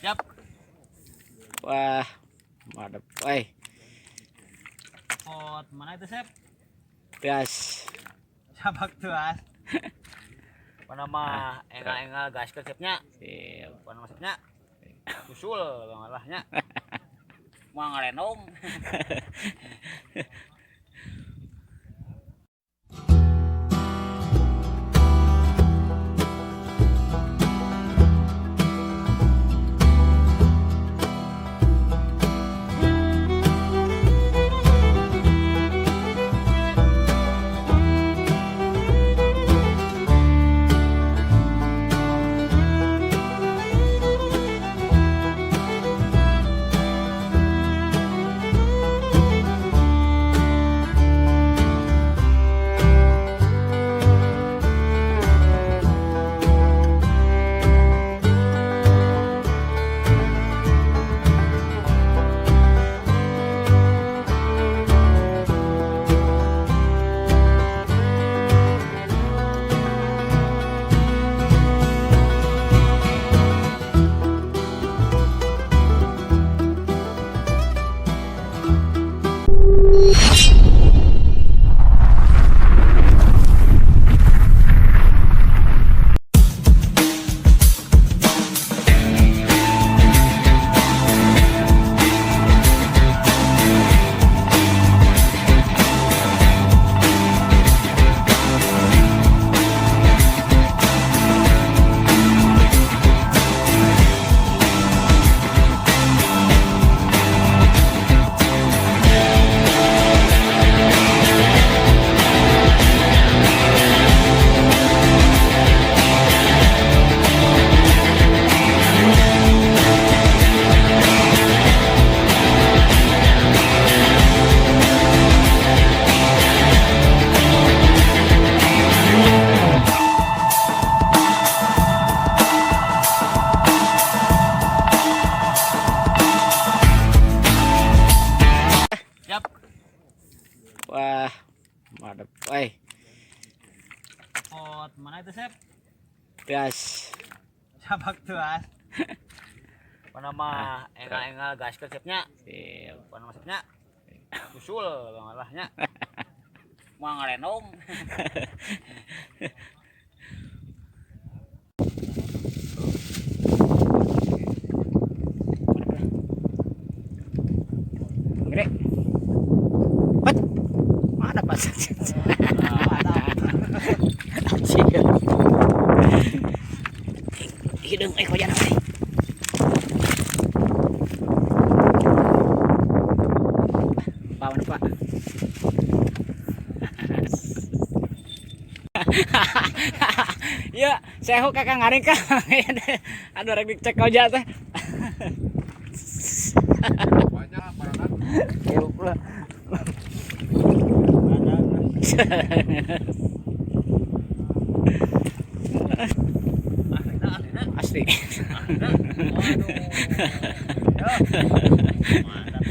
Siap. Wah, madep. Eh, Pot mana itu, Sep? Gas. Sabak tuas. Mana mah engal-engal gas ke Sepnya. Siap. Mana masuknya? Usul malahnya. Mau ngarenong. Siap. Wah, madep. Eh, Pot mana itu, Sep? Gas. Sabak tuas. Mana mah engal-engal gas ke Sepnya. Siap. Mana masuknya? Usul malahnya. Mau ngarenong. Gede. Pat. Mana pas? Anjing. Hidung eh kojan euy. Pak, mana Pak? Ya, saya kakak ngaring kang. Aduh, rek dicek koja teh. Banyak paranan. Ya pula. Asli. Mantap.